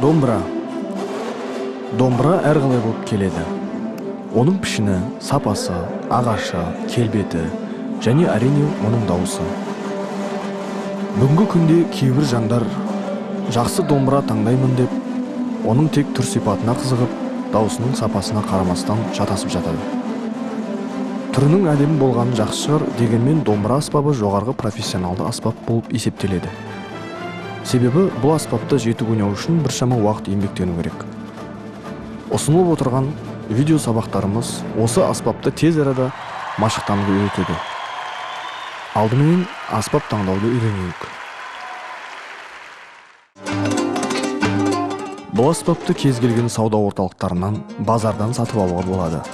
Домбыра. Домбыра әрқалай болып келеді. Оның пішіні, сапасы, ағашы, келбеті және әрине оның дауысы. Бүгінгі күнде кейбір жандар жақсы домбыра таңдаймын деп, оның тек түр сипатына қызығып, дауысының сапасына қарамастан шатасып жатады. Түрінің әдемі болғаны жақсы шығар, дегенмен домбыра аспабы жоғарғы профессионалды аспап болып есептеледі. Себебі бұл аспапты жетік ойнау үшін біршама уақыт еңбектену керек. Ұсынылып отырған видео сабақтарымыз осы аспапты тез арада машықтануды үйретеді. Алдымен аспап таңдауды үйренейік. Бұл аспапты кез келген сауда орталықтарынан, базардан сатып алуға болады.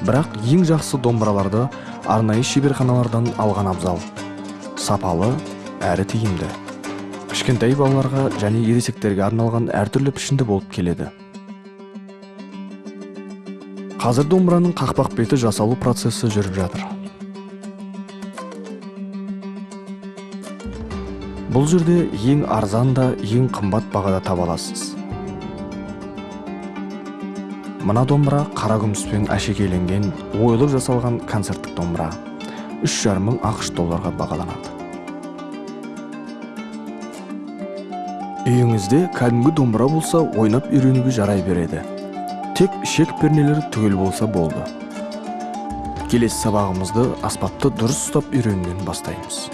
Бірақ ең жақсы домбыраларды арнайы шеберханалардан алған абзал. Сапалы әрі тиімді. Кішкентай балаларға және ересектерге арналған әртүрлі пішінді болып келеді. Қазір домбыраның қақпақ беті жасалу процесі жүріп жатыр. Бұл жерде ең арзан да ең қымбат бағада таба аласыз. Мына домбыра қара күміспен әшекейленген, ойылып жасалған концерттік домбыра. 3,5 мың ақш долларға бағаланады. Үйіңізде кәдімгі домбыра болса, ойнап үйренуге жарай береді. Тек ішек пернелері түгел болса болды. Келесі сабағымызды аспапты дұрыс ұстап үйренуден бастаймыз.